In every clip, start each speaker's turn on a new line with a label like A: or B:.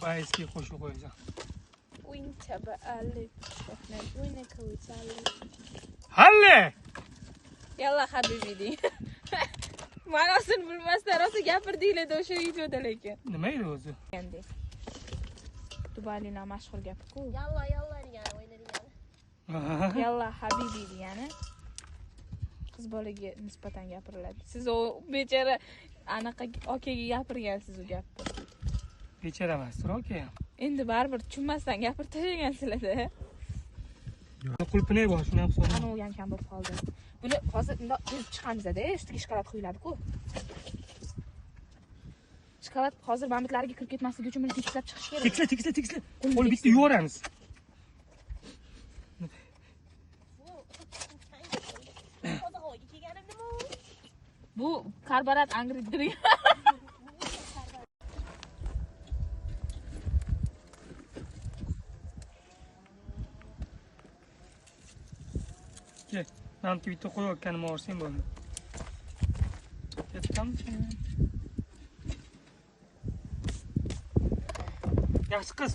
A: Bayskiy qo'shib qo'yasan. Halle!
B: Yalla habibi deng. Ma'nosini bilmasdan rosa gapirdinglar o'sha videoda lekin.
A: Nima edi o'zi?
B: Endi. Dubayliklar mashhur gap-ku.
C: Yalla yalla degani, o'yna degani.
B: Yalla habibi degani qiz bolaga nisbatan gapiriladi. Siz u bechara anaqa okaga gapirgansiz u gapni.
A: Bechara emasdir aka ham.
B: Endi baribir tushunmasdan gapirib tashlagansizlar-da.
A: Qulpinay bor, shuni ham so'rang.
B: Ana u ham kam bo'lib qoldi. Buni hozir bundoq tez chiqamiz-da, ustiga shokolad quyiladi-ku. Shokolad hozir bambitlariga kirib ketmasligi uchun buni tekislab chiqish kerak.
A: Tekisla, tekisla, tekisla. Qo'l bitta yuvoramiz.
B: Bu karborat angridring.
A: Kel, manimki bitta qo'yayotganimni olsang bo'ldi. Ketdimchi? Yaxshi qiz.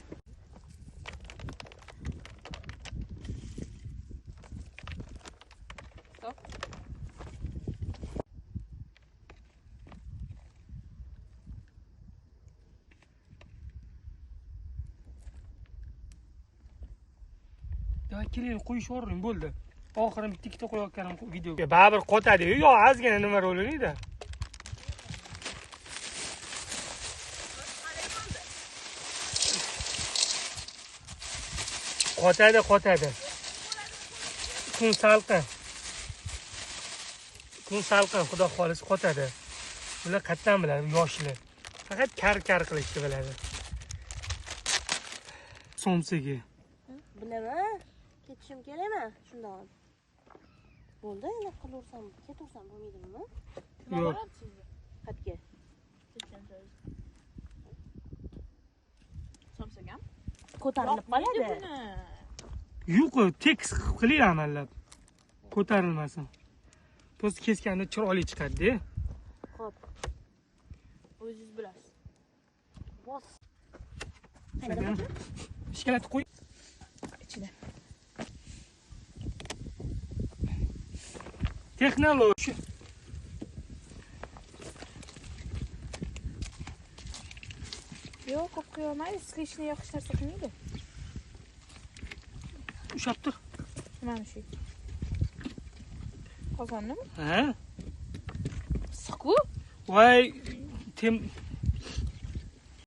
B: Stop.
A: Davay keling, qo'yish o'rning bo'ldi. Oxirini bitta ikkita qo'yayotganim videoga. Baribir qotadi-yu, yo ozgina nima rolini-da. Qotadi, qotadi. Kun salqin. Kun salqin, xudo xohlasa qotadi. Bular qatdan biladi, yoshli. Faqat kar-kar qilishni biladi. Somsaga.
C: Bilaman. Ketishim kerakmi? Shundan. Bo'ldi, endi qilaversam, ketaversam bo'lmaydimi?
A: Yo'q.
C: Qayerga?
B: Somsagam?
C: Ko'tarilib qoladi.
A: Yo'q, tekis qilib qiling amallab. Ko'tarilmasin. To'st keskanda chiroyli chiqadi-da.
C: Xo'p.
B: O'zingiz bilasiz.
C: Bos.
A: Shokolad qo'y.
B: Ichida.
A: Texnologiya.
B: Yo'q, ko'p qo'ya olmaydi. Slichni yoqish narsa qilmaydi.
A: Ushlab tur.
B: Nimani shu? Qozonnimi?
A: Ha?
B: Issiq-ku.
A: Voy,